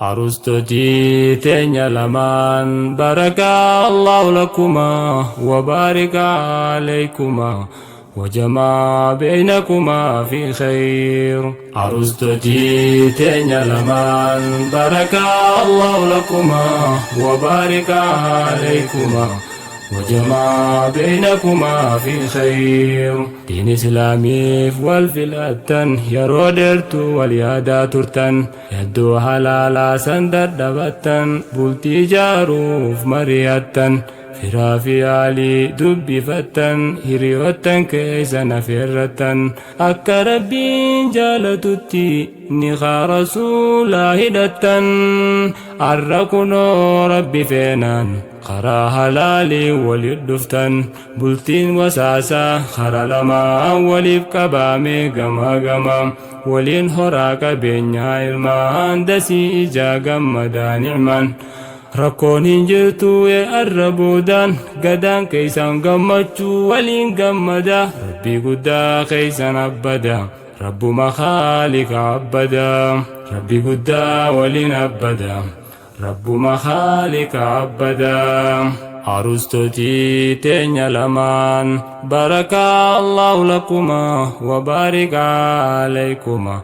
Arustotii teenya lamaan barakaa Allahu lakumaa wabaarika alaykumaa wajamaa beeynakumaa fi khayr. Arustotii teenya lamaan barakaa Allahu lakumaa wabaarika alaykumaa wajamaa beeynakumaa fi khayr. Diin islaamiif wal filattan yeroo dheertuu wal yaadaa turtan. Hedduu halaalaa san dadhabattan bultii jaaruuf mari'attan firaa fi aalii dubbifattan hiriyoottan keessan afeerrattan akka rabbiin jaalatutti nikaa rasuulaa hidhattan arra kunoo rabbi feenaan karaa halaalii walit dhuftan Bultiin wasaasaa kara lamaan waliif qabaamee gamaa gama waliin horaa qabeenyaa ilmaan dasii ijaa gammadaa ni'maan rakkoon hin jirtuu ee arra boodaan gadaan keessaan gammachuu waliin gammadaa rabbii guddaa keessan abbadaa rabbuma khaalika abbadaa rabbi guddaa waliin abbadaa Rabbuma khaalika abbadaa. Arustotii teenya lamaan barakaa Allahu lakumaa wa baarik alaykumaa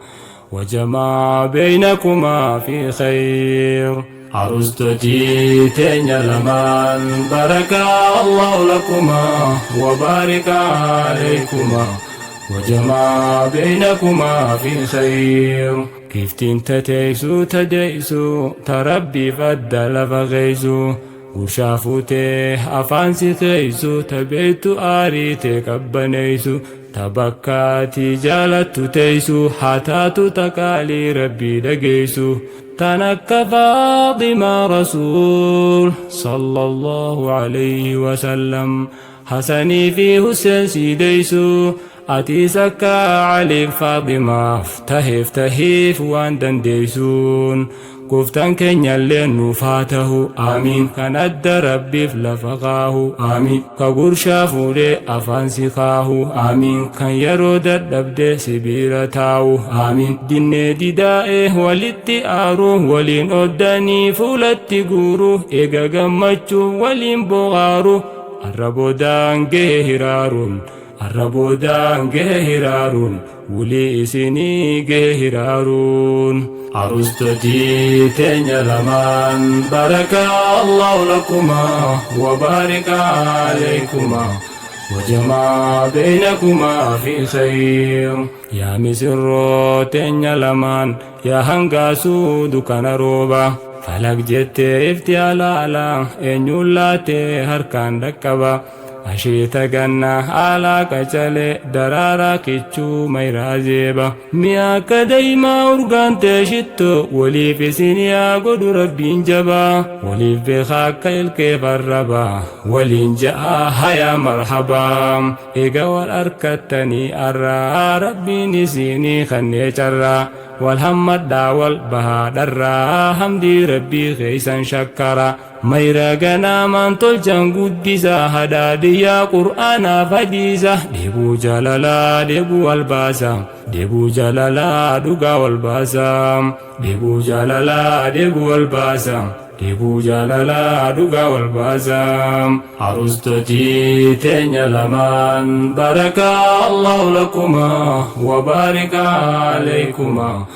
wa jamaa beeynakumaa fi khayr. Arustotii teenya lamaan barakaa Allahu lakumaa wa baarik alaykumaa wa jamaa beeynakumaa fi khayr. Giiftiin ta teeysu ta deeysu ta rabbiif adda lafa keeysu gurshaa fuutee afaan si keeysu ta beeytu aarii tee qabbaneeysu ta bakka ati jaalattu teeysu haa taatu ta qaalii rabbii dhageeysu tan akka faaximaa rasuul sallallahu alayhi wasallam Hasanii fi Husseen sii deeysu Atiis akka Aliif Faaximaaf taheef tahiif waan dandeeysuun Gooftaan keenyalleen nuuf haa tahu Aamiin Kan adda Rabbiif lafa kaahu Aamiin Ka gurshaa fuudhee afaan si kaahu Aamiin Kan yeroo dadhabde si bira taa'u Aamiin Dinnee didaa'ee walitti aaru waliin oddanii fuulatti guuru eega gammachuu waliin boqaaru Arra boodaan gahe hiraaruun Arra boodaan gahe hiraaruun Wulii isinii gahe hiraaruun. Arustotii teenya lamaan barakaa Allahu lakumaa wa baarika alaykumaa wa jamaa beeynakumaa fi khayr. Yaa misirroo teenya lamaan yaa hangaasuu dukkana rooba falaq jettee ifti alaala eenyuun laatee harkaan dhaqqaba asheeta ganna aalaa qacalee daraaraa kichuu mayraa zeeba mi'a akka daymaa urgaan tee shitto waliif isin yaa godhu rabbiin jabaa waliif beekaa akka ilkee farrabaa waliin ja'aa hayaa marhabaa Eega wal arkattanii arraa Rabbiin isiinii kannee carraa wal hammadhaa wal bahaa dharraa hamdii Rabbii keeysan shakkara mayra ganaamaan tolchan guddisa hadhaadiyyaa qur'aanaaf hadiisa dheebuu jaalalaa dheebuu wal baasa dheebuu jaalalaa dhugaa wal baasa dheebuu jaalalaa dheebuu wal baasa. Dheebuu jaalalaa dhugaa wal baasa. Arustotii teenya lamaan barakaa Allahu lakumaa wa baarika alaykumaa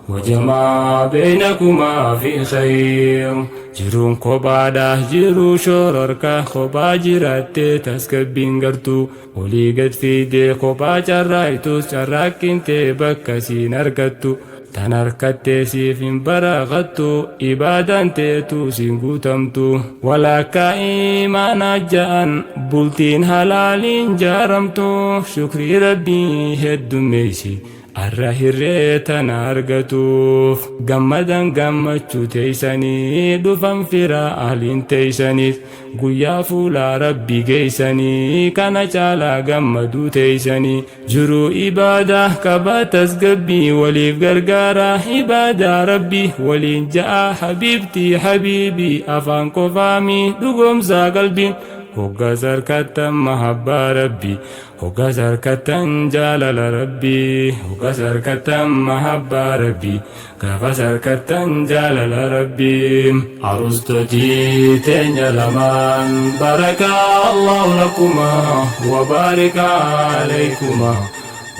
wa jamaa beeynakumaa fi khayr. Jiruun kophaadha jiruu shororka kophaa jiraattee tasgabbiin gartuu olii gad fiigdee kophaa carraaytus carraaqqiin tee bakka siin argattu Tan harkattee siif hin barakattu ibaadaan teetu siin guutamtu. Walakkaa iimaanaa ja'an bultiin halaaliin jaaramtu shukrii rabbii heddummeeysi arra hirree tana argatuuf gammadan gammachuu teeysanii dhufan firaa ahliin teeysaniis guyyaa fuulaa rabbii geeysanii kana caalaa gammaduu teeysanii Jiruu ibaadaa qabaa tasgabbii waliif gargaaraa ibaadaa rabbii waliin ja'aa habiibtii habiibii afaan qofaamii dhugoomsaa qalbiin Hoggaas harkattan mahabbaa Rabbii, hoggaas harkattan jaalala Rabbii, hoggaas harkattan mahabbaa Rabbii, gaafas harkattan jaalala Rabbii. Aruustotii teenya lamaan, barakaa Allahu lakumaa wa baarika alaykumaa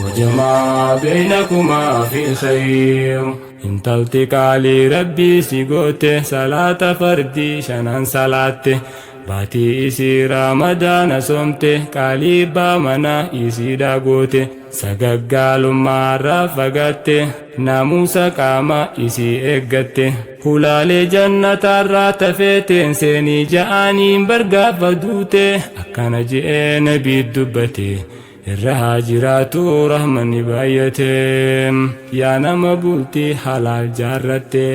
wa jamaa beeynakumaa fi khayr. Intalti qaalii Rabbii si goote, salaata fardii shanan salaatte, baatii isii Ramadaana soomte, qaalii abbaa manaa isiidhaa goote, sagaggaalummaarraa fagaatte, naamusa qaama isii eeggatte, hulaalee jannataarraa tafeeteen seenii ja'aniin bargaafa duute. Akkana je'ee nabii dubbate, irra haa jiraatu rahmanni baay'ate: Yaa nama bultii halaal jaarratte,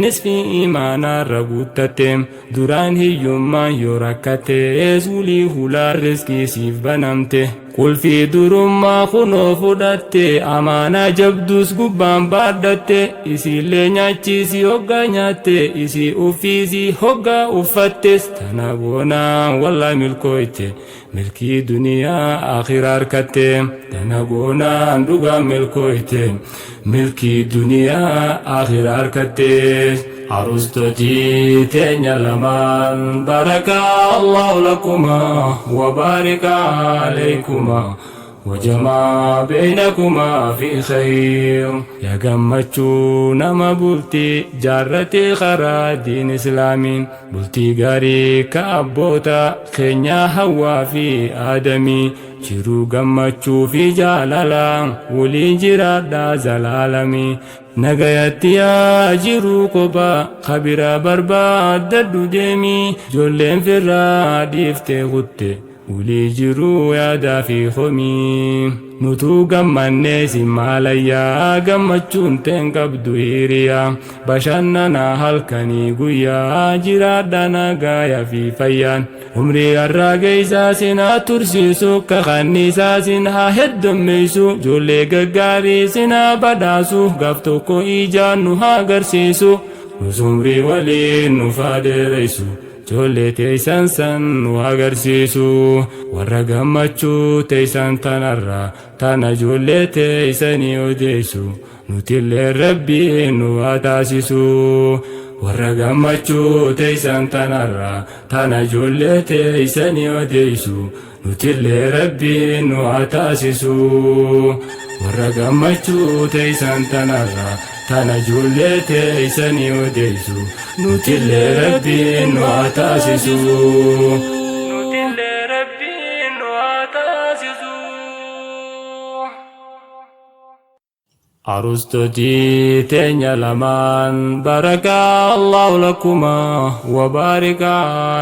nisfi imaanaarra guuttatte, duraan hiyyummaan yoo rakkatte, suulii hulaa riskii siif banamte, qulfii durummaa kunoo fudhatte, amaanaa jabduus gubbaan baadhatte, isiillee nyaachiisi hoggaa nyaatte, isii uffiisii hoggaa uffattes, tana goonaan wallaa milkooyte, milkii duniyaa akhiraa harkatte. Tana goonaan dhugaa milkooyte, milkii duniyaa akhiraa harkatte. Aruustotii teenya lamaan, barakaa Allahu lakumaa wa baarika alaykumaa وجمع بينكما في خير. Yaa gammachuu nama bultii jaarratee karaa diin islaamiin, bultii gaarii ka abboota keenyaa Hawwaa fi Aadamii, jiruu gammachuu fi jaalala waliin jiraadhaa zalaalamii. Nagayatti yaa jiruu kophaa kabira barbaaddadhu deemii, ijoolleen firraa dhiiftee kutte ulii jiruu yaadaa fi komii. Nutuu gammannee si maalayyaa, gammachuun teen qabdu hiriyaa, bashannanaa halkanii guyyaa jiraadha nagaaya fi fayyaan. Umrii har'aa geessaa sin haa tursiisu, kakanniisaa sin haa heddummeessu, ijoollee gaggaarii sin haa badhaasu, gaaf tokko ijaan nu haa agarsiisu, nus umrii waliin nuuf haa dheeressu, ijoollee teessan san nu agarsiisu. Warra gammachuu teessan tanarraa tana ijoollee teessanii odeessu, nutillee Rabbiin nu haa taasisu. Warra gammachuu teessan tanarraa tana ijoollee teessanii odeessu, nutillee Rabbiin nu haa taasisu. Warra gammachuu teessan tanarraa tana ijoollee teessanii odeessu, nutillee Rabbiin nu haa taasisu. Nutillee Rabbiin nu haa taasisu. Aruustotii teenya lamaan, barakaa Allahu lakumaa wa baarika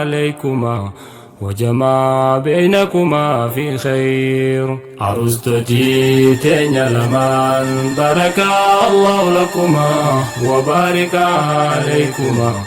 alaykumaa وجمع بينكما في خير. Aruustotii teenya lamaan, barakaa Allahu lakumaa wa baarika alaykumaa.